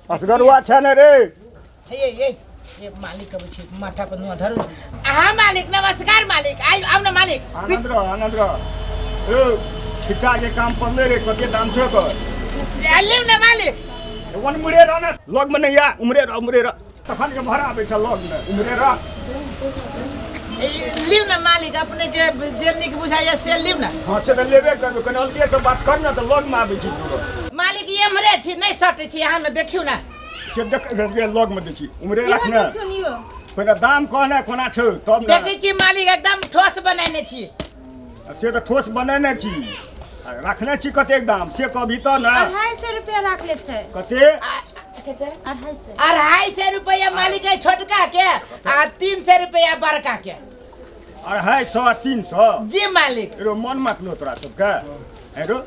असगरुआ छै ने रे। हे ये ये मालिक अबै छै, माथा पर नुआ धरू। अहाँ मालिक, नमस्कार मालिक, आइ आउ ने मालिक। आनंद रह, आनंद रह। ए छिट्टा के काम पड़ले रे, कते दाम छो कर? लिउ ने मालिक। वन मुरे रह ने, लग में नहीं आ, उमरे रह, उमरे रह, तखन के भरा आबै छ लग में, उमरे रह। लिउ ने मालिक, अपने के जे नीक बुझाइए से लिउ ने। हाँ से तऽ लेबे करबै, कनी अलगे से बात कर ने तऽ लग में आबै छी तू। मालिक ई एम्हरे छी, नहि सटै छी अहाँ में, देखियौ ने। से देख रे, लग में दै छी, उमरे रख ने। पहिने दाम कह ने कोना छौ तब ने। देखै छी मालिक, एकदम ठोस बनेने छी। से तऽ ठोस बनेने छी, आ रखने छी कतेक दाम से कहबी तऽ ने। 250 रुपया राखले छै। कते? कते? 250। 250 रुपया मालिक है छोटका के, आ 300 रुपया बड़का के। 250 आ 300? जी मालिक। एरो मन मतलो तोरा सबके, एरो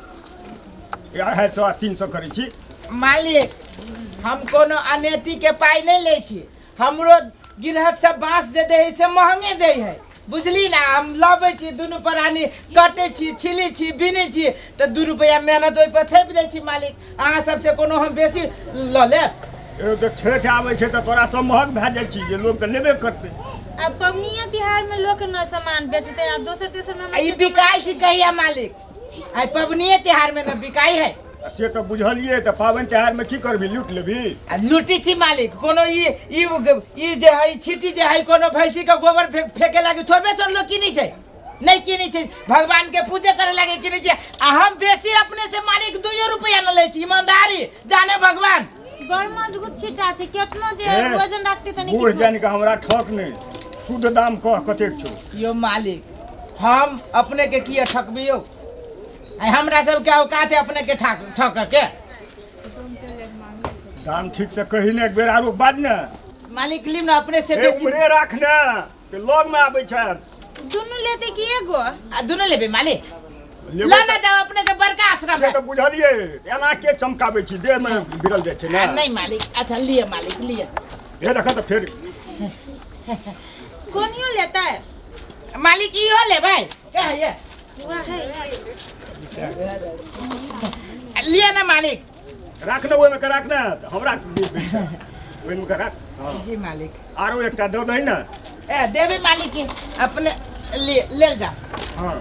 250 आ 300 करै छी। मालिक हम कोनो अनेती के पाइ नहि लै छी, हमरो गिरहत सब बाँस जे दै है से महंगे दै है, बुझली ना। हम लबै छी दुनू प्राणी, कटै छी, छिलै छी, बिनै छी, तऽ 2 रुपैआ मेहनत ओहिपर थोपि दै छी मालिक। अहाँ सबसे कोनो हम बेसी लऽ लेब? एगो तऽ छठि आबै छै तऽ तोरा सब महग भए जाइ छी जे लोक तऽ लेबे करतै। आब पबनिये तिहार में लोक न सामान बेचते, आब दोसर तेसर में ई बिकाइ छी कहिया मालिक? आइ पबनिये तिहार में न बिकाइ है। आ से तऽ बुझलियै, तऽ पाबनि तिहारमे की करबही, लूटि लेबही? आ लूटी छी मालिक कोनो ई ई ई जे है छिटी जे है, कोनो भैंसी के गोबर फेके लागी थोड़बे चोर लोग किनै छै? नहि किनै छै, भगवान के पूजे करे लागी किनै छै। आ हम बेसी अपने से मालिक 2 रुपया न लै छी, ईमानदारी जाने भगवान। बड़ मजबूत छिट्टा छै, केतनो जे ए, वजन रखते त नहीं बूढ़ किछो। जानि कऽ हमरा ठक नहि, शुद्ध दाम कह कतेक छौ। यो मालिक हम अपने के किया ठकबियौ? आइ हमरा सबके औकात है अपने के ठक ठक के? दाम ठीक से कही ने, एक बेर आरो बाज ने। मालिक ली ने अपने से ए, बेसी उमरे राख ने, ते लग में आबै छै। दुनू लेते कि एगो? आ दुनू लेबै मालिक? लेबै। ल ना जाओ, अपने के बड़का आश्रम से है। तऽ बुझलियै, एना के चमकाबै छी, देह में भिड़ल जाइ छै ने। आ, नहीं मालिक, अच्छा लिए मालिक लिए। हे देख तऽ फेर। कोनियो लेता है मालिक? इहो लेबै क्या है ये? वाह है ये। लिए ना मालिक। राख ने ओहिमे के, राख ने, तऽ हमरा ओहिमे के राख। हँ। जी मालिक। आरो एकटा दऽ दही ने। ए देवी मालिक के अपने ले ले जा। हँ।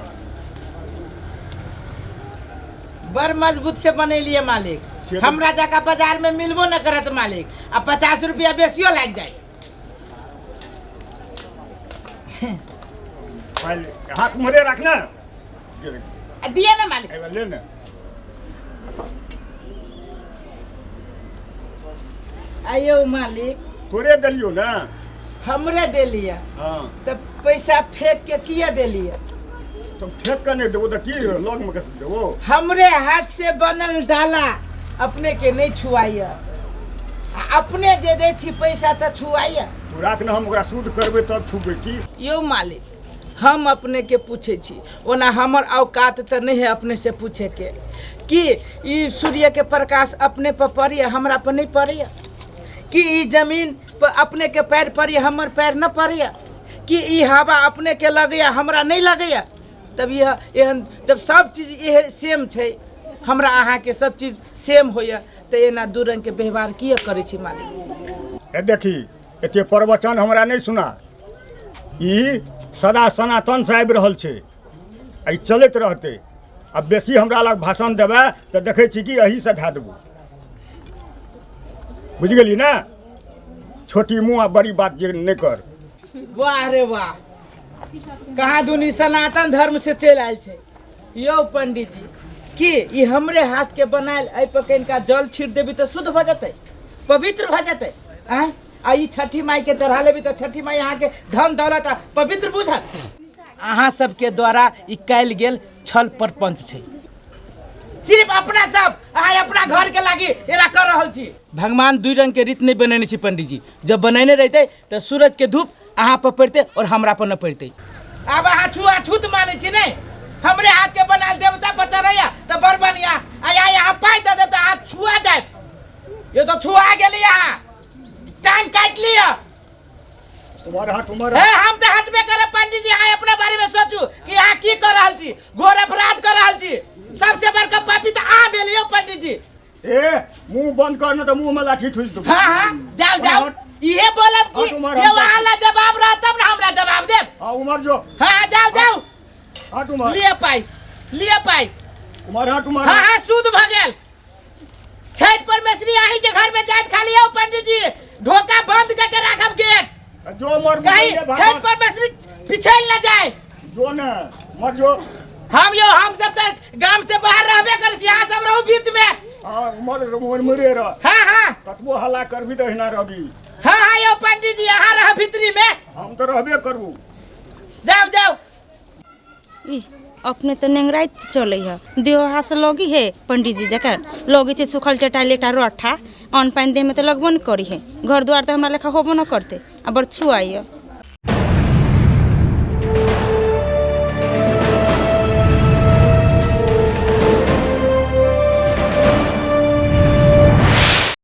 बड़ मजबूत से बनेलिए मालिक। से तऽ- हमरा जका बाजार में मिलबो न करत मालिक, आ 50 रुपया बेसियो लागि जाए। पहिले हाथ उम्हरे राख ने। आ दिए ना मालिक। एहिमे ले ने। आइयो मालिक। तोरे देलियौ ने। हमरे देलिए? हँ। तऽ पैसा फेंक के किया देलिए? तऽ फेंक के नहि देबो तऽ की लगमे के देबो? हमरे हाथ से बनल डाला अपने के नहीं छुआइए, आ अपने जे दै छी पैसा तऽ छुआइए। तू राख ने, हम ओकरा शुद्ध करबै तब छुबै की। यौ मालिक हम अपने के पूछै छी, ओना हमर औकात तऽ नहि है अपने से पूछे के, कि ई सूर्य के प्रकाश अपने पर पड़ैए हमरा पर नहीं पड़ैए? कि ई जमीन पर अपने के पैर पड़ैए हमर पैर न पड़ैए? कि ई हवा अपने के लगैए हमरा नहीं लगैए? तब यह एहन जब सब चीज इहे सेम छै, हमरा अहाँके सब चीज सेम होइए, तऽ एना दू रङ्गके व्यवहार किए करै छी मालिक? हे देखी, एते प्रवचन हमरा नहि सुना। ई सदा सनातन से आबि रहल छै आ ई चलैत रहतै। आ बेसी हमरा लग भाषण देबै तऽ देखै छी कि एहीसँ धए देबो, बुझि गेली ने? छोटी मुँह आ बड़ी बात जे नहि कर। वाह रे वाह, कहाँ दुनी सनातन धर्म से चलि आयल छै। यौ पंडित जी, की ई हमरे हाथ के बनायल एहि पर कनिका जल छीट देबी तऽ शुद्ध भऽ जेतै, पवित्र भऽ जेतै? आँय, आ ई छठी माई के चढ़ा लेबी तऽ छठी माई अहाँके धन दौलत आ पवित्र बुझत। अहाँ सबके द्वारा ई कयल गेल छल प्रपंच छै। सिर्फ अपना सब अहाँ अपना घर के लागी एना कर रहल छी। भगवान दुई रंग के रीत नहीं बनेने छी पंडित जी। जब बनेने रहते तऽ सूरज के धूप अहाँ पर पड़ते और हमरा पर न पड़ते। आब अहाँ छुआछूत मानै छी नहीं? हमरे हाथ के बनायल देवता पर चढ़ैया तऽ बड़ बढ़िया, आ यहाँ यहाँ पाइ दऽ देब तऽ अहाँ छुआ जायब। ये तो छुआ गेली, अहाँ टांग काटि लिअ। उमर हट, उमर ए हट। हम तऽ हटबे करब पंडित जी। अहाँ अपना बारे में सोचू कि अहाँ की कर रहल छी, घोर अपराध कर रहल छी। सबसे बड़का पापी तऽ अहाँ भेलियौ पंडित जी। ए मुंह बंद कर न तऽ मुंह में लाठी ठुसि देबौ। हाँ हाँ, जाओ जाओ। हट। इहे बोलब कि हट, उमर, ये हम वहाँ ला जवाब रह तब ना हमरा जवाब देब। हाँ, उमर जो। हाँ हाँ, जाओ जाओ। हट उमर। लिए पाई, लिए पाई। उमर हट उमर। हाँ हाँ, शुद्ध भ गेल। छठ परमेश्वरी अहीं के घर में जाइत खाली आओ पंडित जी, ढोका बंद करके राखब गेट। जो मर कहीं मुदैया छठ भगवान। परमेश्वरी पिछड़ न जाए। जो न मर जो। हम यो हम सब तक गांव से बाहर रहबे करै छी, अहाँ सब रहू बीच में। हाँ, मर मर मरे रह। हाँ हाँ। कतबो हल्ला करबी तऽ अहिना रहबी। हाँ हाँ यो पंडित जी, अहाँ रह भीतरी में। हम तऽ रहबे करू। जाओ जाओ। ई अपने तऽ नेंगराइत चलै है, देह हाथ से लगी है पंडीजी जकर लगे छै सुखल टेटा लेटा रोठा, अन्न पानि देहमे तऽ लगबो नहि करी है, घर दुआर तऽ हमरा लेखा होबो नहि करतै आ बड़ छुआइए।